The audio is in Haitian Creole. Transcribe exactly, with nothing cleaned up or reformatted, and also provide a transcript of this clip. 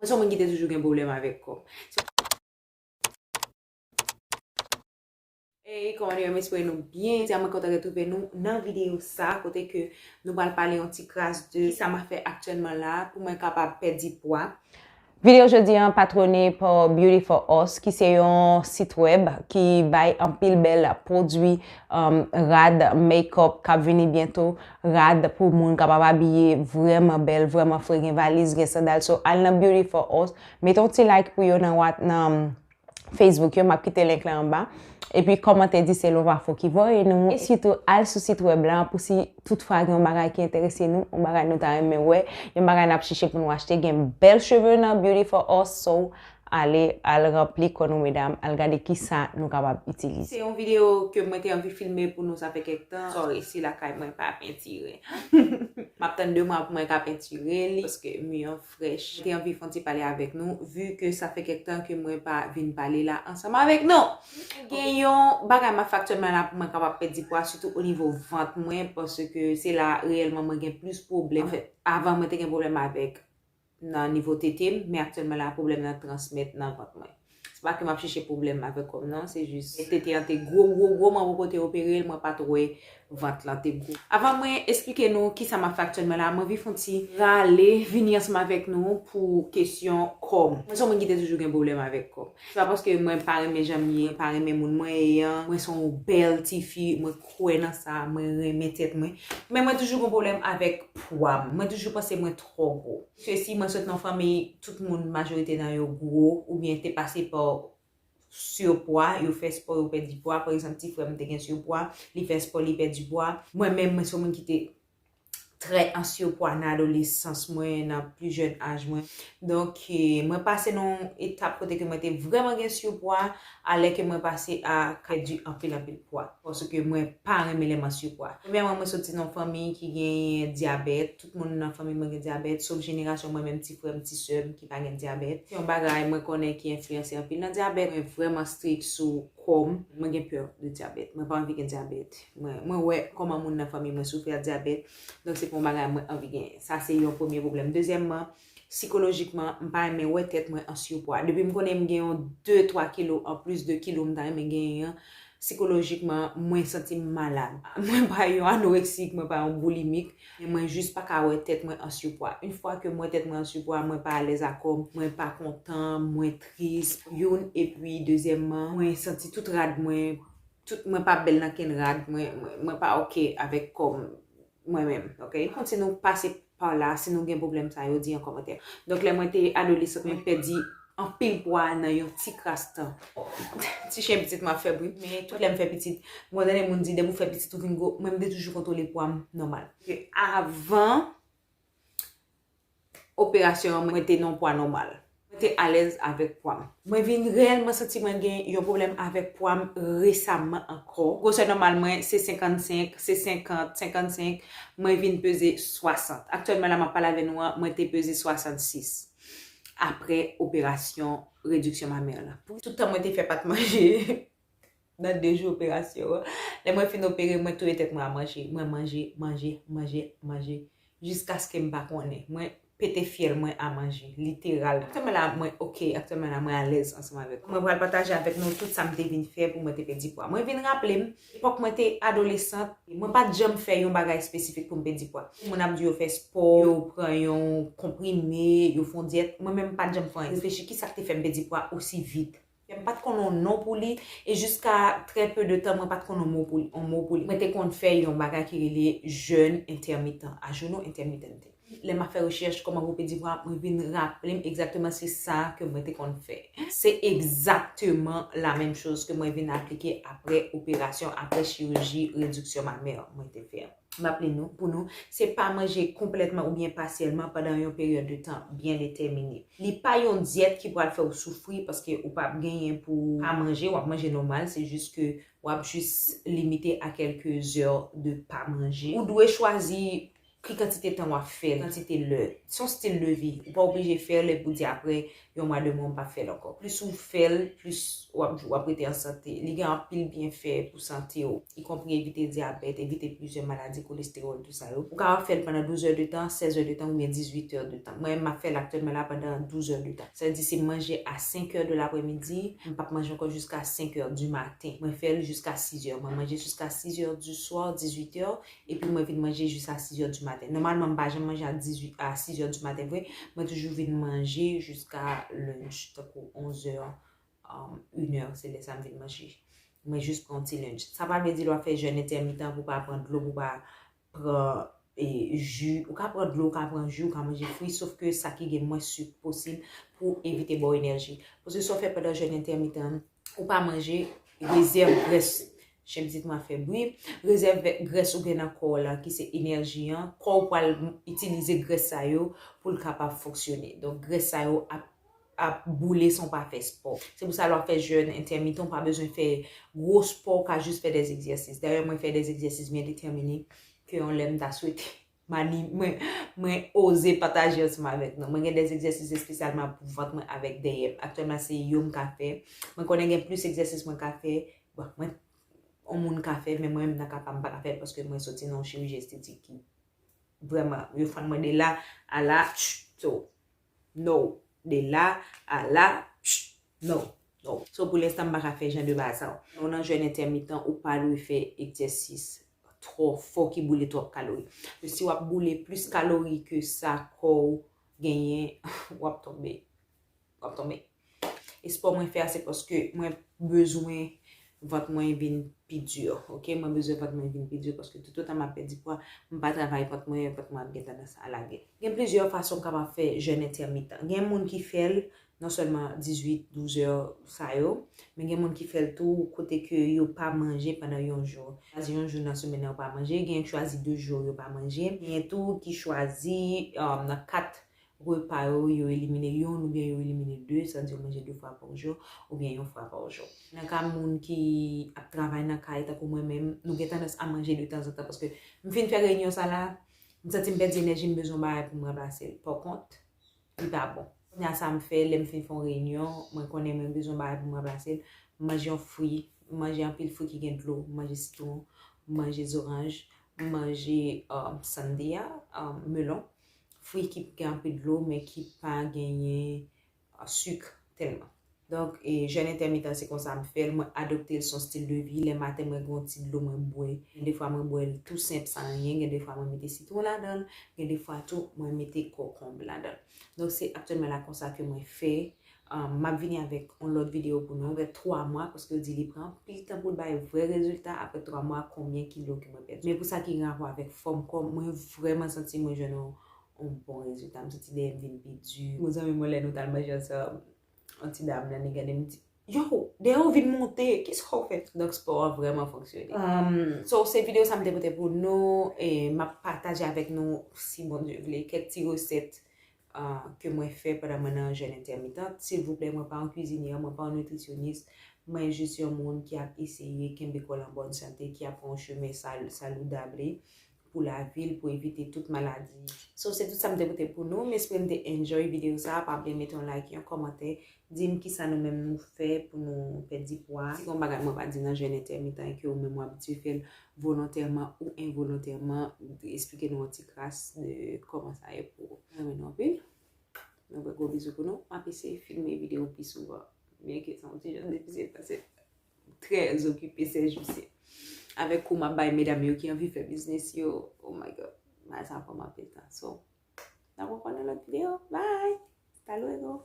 Mwen se yon moun ki te toujou gen pwoblèm avèk kò m. Hey, kòman nou ye? M espere nou byen. Jodi a mwen kontan retwouve nou nan videyo sa, kote ke nou pral pale yon ti kras de kisa m ap fè aktyèlman la pou mwen kapab pèdi pwa. Videyo jodi an patwone pa Beauty for Us, ki se yon sit wèb ki bay anpil bèl pwodui, um, rad, make-up k ap vini byento, rad pou moun kapab abiye vrèman bèl, vrèman fre, gen valiz, gen sandal. So, al nan Beauty for Us, mete yon ti like pou yo nan What-, nan Facebook yo, m ap kite link la anba. Epi kòmante di se Lova Fo ki voye nou. E sitou al sou sit wèb la pou si toutfwa gen yon bagay ki enterese nou, yon bagay nou ta renmen wè, yon bagay n ap chèche pou nou achte, gen bèl cheve nan Beauty for Us, so ale, al ranpli kò nou medam, al gade kisa nou kapab itilize. Se yon videyo ke mwen te anvi filme pou nou sa fè kèk tan. Sorry si lakay mwen pa pentire. M ap tann de mwa pou mwen ka pentire li, paske mi an frèch. Mwen te anvi fè yon ti pale avèk nou, vi ke sa fè kèk tan ke mwen pa vin pale la ansanm avèk nou. Gen yon bagay m ap fè aktyèlman la pou mwen kapab pèdi pwa, sitou o nivo vant mwen, paske se la reyèlman mwen gen plis pwoblèm. Anfèt, avan mwen te gen pwoblèm avèk nan nivo tete m, men aktyèlman la pwoblèm nan transmèt nan vant mwen. Se pa ke m ap chèche pwoblèm avèk kò m non, se jis tete an te gwo, gwo, gwo, mwen poko te opere l, mwen pa t wè vant lan te gwo. Avan mwen esplike nou kisa m ap fè aktyèlman la, mwen anvi fè yon ti rale, vini ansanm avèk nou pou kesyon kò m. Mwen se yon moun ki te toujou gen pwoblèm avèk kò m. Se pa paske mwen pa renmen jan m ye, mwen pa renmen moun mwen ye an, mwen se yon bèl tifi, mwen kwè nan sa, mwen renmen tèt mwen. Men mwen toujou gen pwoblèm avèk pwa m. Mwen toujou panse mwen twò gwo. Se si mwen sot nan fanmi, tout moun, majorite nan yo gwo, oubyen te pase pa sipwa, yo fè spò, yo pèdi pwa. Pa egzanp, ti frè m te gen sipwa, li fè spò, li pèdi pwa. Mwen menm, mwen se yon moun ki te trè an sipwa nan adolesans mwen, nan pli jèn aj mwen. Donk, eh, mwen pase nan yon etap kote ke mwen te vrèman gen sipwa, alè ke mwen pase a pèdi anpil, anpil pwa. Paske mwen pa renmen lè m an sipwa. Premyèman, mwen soti nan yon fanmi ki genyen dyabèt. Tout moun nan fanmi mwen gen dyabèt, sof jenerasyon mwen menm, ti frè m, ti sè m ki pa gen dyabèt. Se yon bagay mwen konnen ki enfliyanse anpil nan dyabèt. Mwen vrèman strik sou kò m. Mwen gen pè de dyabèt. Mwen pa anvi gen dyabèt. Mwen, mwen wè kòman moun nan fanmi mwen soufri ak dyabèt. Donk, se pa yon bagay mwen anvi genyen. Sa se yon premye pwoblèm. Dezyèmman, sikolojikman, m pa renmen wè tèt mwen an sipwa. Depi m konnen m gen yon de, twa kilo anplis de kilo m ta renmen genyen an, sikolojikman, mwen santi m malad. Mwen pa yon anoreksik, mwen pa yon boulimik, men mwen jis pa ka wè tèt mwen an sipwa. Yon fwa ke m wè tèt mwen an sipwa, mwen pa alèz ak kò m, mwen pa kontan, mwen tris, youn, epi dezyèmman, mwen santi tout rad mwen, tout, mwen pa bèl nan kenn rad, mwen, mwen, mwen pa oke avèk kò m, mwen menm, oke? Kont si nou pase pa la, si nou gen pwoblèm sa yo, di an kòmantè. Donk, lè mwen te adolesan, mwen pèdi anpil pwa nan yon ti kras tan. Ti chen pitit mwen ap fè bri, men tout lè m fè pitit, mwen tande moun di, depi w fè pitit ou vin gwo, mwen m te toujou kontwole pwa m nòmal. Ke avan operasyon an, mwen te nan pwa nòmal. Mwen te alèz avèk pwa m. Mwen vin reyèlman santi mwen gen yon pwoblèm avèk pwa m resaman ankò. Gwosè nòmal mwen se senkannsenk, se senkant, senkannsenk, mwen vin peze swasant. Aktyèlman la m ap pale avè nou an, mwen te peze swasannsis. Apre operasyon rediksyon mamè la. Pou tout tan mwen te fè pa t manje, nan de jou operasyon an. Lè mwen fin opere, mwen touye tèt mwen a manje. Mwen manje, manje, manje, manje. Jiskaske m pa konnen. Mwen pete fyèl mwen a manje, literal. Aktyèlman la, mwen oke. Aktyèlman la, mwen alèz ansanm avèk mwen. Mwen pral pataje avèk nou tout sa m te vin fè pou mwen te pèdi pwa. Mwen vin raple m, epòk mwen te adolesant, mwen pa t janm fè yon bagay espesifik pou m pèdi pwa. Moun ap di yo fè spò, yo pran yon konprime, yo fè yon dyèt. Mwen menm, m pa t janm fè anyen. Reflechi kisa k te fè m pèdi pwa osi vit. M pa t konn yon non pou li, e jiska trè pe de tan, mwen pa t konn yon mo pou li, yon mo pou li. Mwen te konn fè yon bagay ki rele jèn entèmitan, ajenou entèmitan. Lè m ap fè rechèch kòman pou pèdi pwa, mwen vin raple m egzakteman se sa ke mwen te konn fè. Se egzakteman la menm choz ke mwen vin aplike apre operasyon, apre chiriji rediksyon mamè mwen te fè. M ap li nou, pou nou, se pa manje konplètman oubyen pasyèlman pandan yon peryòd de tan byen detèmine. Li pa yon dyèt ki pral fè w soufri paske ou p ap genyen pou pa manje, w ap manje nòmal, se jis ke w ap jis limite a kèlke zè de pa manje. Ou dwe chwazi ki kantite tan w ap fè l, kantite lè. Se yon stil de vi. Ou pa oblije fè l epi w di apre yon mwa, de mwa, m p ap fè l ankò. Plis ou fè l, plis w ap, w ap rete an sante. Li gen anpil byenfè pou sante w, ikonpri evite dyabèt, evite plizyè maladi, kolestewòl, tou sa yo. Ou kapab fè l pandan douz è de tan, sèz è de tan oubyen dizuit è de tan. Mwen, m ap fè l aktyèlman la pandan douz è de tan. Sa vle di se manje a senk è de lapremidi, m p ap manje ankò jiska senk è di maten. Mwen fè l jiska sis è. Mwen manje jiska sis è di swa, dizuit è, epi mwen vin manje jis a sis è di maten. Nòmalman, m pa janm manje a dizuit, a sis è di maten vre. Mwen toujou vin manje jiska lunch, tankou onz è, um, inè, se lè sa m vin manje. Mwen jis pran yon ti lunch. Sa pa vle di lè w ap fè jèn entèmitan pou w pa pran dlo, pou w pa pran, e, ji. Ou ka pran dlo, ou ka pran ji, ou ka manje fwi, sof ke sa ki gen mwens sik posib pou evite ba w enèji. Paske sa w fè pandan jèn entèmitan an, ou pa manje, rezèv grès, chen pitit mwen ap fè bri, rezèv grès ou gen nan kò w la, ki se enèji an, kò w pral itilize grès sa yo pou l kapab fonksyone. Donk, grès sa yo ap, ap boule san w pa fè spò. Se pou sa, lè w ap fè jèn entèmitan, ou pa bezwen fè gwo spò, ou ka jis fè dè egzèsis. Dayè, mwen fè dè egzèsis byen detèmine ke yon lè m ta swete mani-, mwen, mwen oze pataje ansanm avèk nou. Mwen gen dè egzèsis espesyalman pou vant mwen avèk dèyè m. Aktyèlman, se yo m ka fè. Mwen konnen gen plis egzèsis mwen ka fè. Bon, mwen, yon moun ka fè, men mwen menm nan ka pa m, m pa ka fè l paske mwen soti nan yon chiriji estetik ki vrèman, yo fann mwen de la a la, tch, so, no. De la a la, tch, no, no. So, pou lenstan, m pa ka fè jan de bagay sa yo. Nou nan jèn entèmitan, ou pa dwe fè egzèsis twò fò ki boule twòp kalori. Paske si w ap boule plis kalori ke sa kò w genyen, w ap tonbe. W ap tonbe. Espò mwen fè a, se paske mwen bezwen vant mwen vin pi di, ok? Mwen bezwen vant mwen vin pi di paske toutotan m ap pèdi pwa, m pa travay vant mwen, vant mwen ap gen tandans a lage. Gen plizyè fason w kapab fè jèn entèmitan. Gen moun ki fè l non sèlman dizuit, douz è sa yo, men gen moun ki fè l tou kote ke yo pa manje pandan yon jou. Chwazi yon jou nan semèn nan yo pa manje, gen ki chwazi de jou yo pa manje, gen tou ki chwazi, um, nan kat repa yo, yo elimine youn oubyen yo elimine de, sa vle di yo manje de fwa pa jou oubyen yon fwa pa jou. Nan ka moun ki ap travay nan kay, tankou mwen menm, nou gen tandans a manje de tanzantan paske m fin fè reyinyon sa la, m santi m pèdi enèji, m bezwen yon bagay pou m ranplase l. Pawkont, li pa bon. Kounye a sa m fè, lè m fin fè yon reyinyon, mwen konnen mwen bezwen yon bagay pou m ranplase l, m manje yon fwi, m manje anpil fwi ki gen dlo, m manje sitwon, m manje zoranj, m manje, um, sandia, um, melon. Fwi ki gen anpil dlo, men ki pa genyen, ah, sik tèlman. Donk, e, jèn entèmitan, se konsa m fè l. Mwen adopte l, se yon stil de vi. Lè maten, mwen gen yon ti dlo mwen bwè. Gen defwa, mwen bwè l tou senp, san anyen. Gen defwa, mwen mete sitwon ladan l. Gen defwa tou, mwen mete kokonb ladan l. Donk, se aktyèlman la konsa ke mwen fè. Um, m ap vini avèk yon lòt videyo pou nou, avèk twa mwa, paske yo di li pran anpil tan pou l bay vrè rezilta. Apre twa mwa, konbyen kilo ke mwen pèdi. Men pou sa ki gen rapò avèk fòm kò m, mwen vrèman santi mwen jwenn yon, yon bon rezilta. M santi dèyè m vin pi di. Bon, zanmi mwen, lè nou t al manje ansanm, yon ti dam nan, li gade m, di, "Yo, dèyè w vin monte, kisa w fè?" Donk, spò a vrèman fonksyone. Um, so, se videyo sa m te pote pou nou, e m ap pataje avèk nou, si Bondye vle, kèk ti resèt ah, ke mwen fè pandan mwen nan jèn entèmitan. Silvouplè, mwen pa yon kwizinyè, mwen pa yon nitrisyonis, mwen jis yon moun ki ap eseye kenbe kò l an bòn sante, ki ap pran yon chemen sal-, salidab pou lavi l, pou evite tout maladi. So, se tout sa m te pote pou nou. M espere n te enjoy videyo sa a. Pa bliye mete yon like, yon kòmantè. Di m kisa nou menm nou fè pou nou pèdi pwa. Si gen yon bagay mwen pa di nan jèn entèmitan e ke ou menm w abitye fè l volontèman ou envolontèman, esplike nou yon ti kras de kòman sa ye pou ou. Mwen renmen nou anpil. Mwen fè gwo bizou pou nou. M ap eseye filme videyo pi souvan. Byenke se yon ti jan difisil paske m trè okipe sèjousi. Avèk kou m ap bay medam yo ki anvi fè biznis yo. Oh my God. Bagay sa pran m anpil tan. So, n ap reprann nan lòt videyo. Bye! Hasta luego!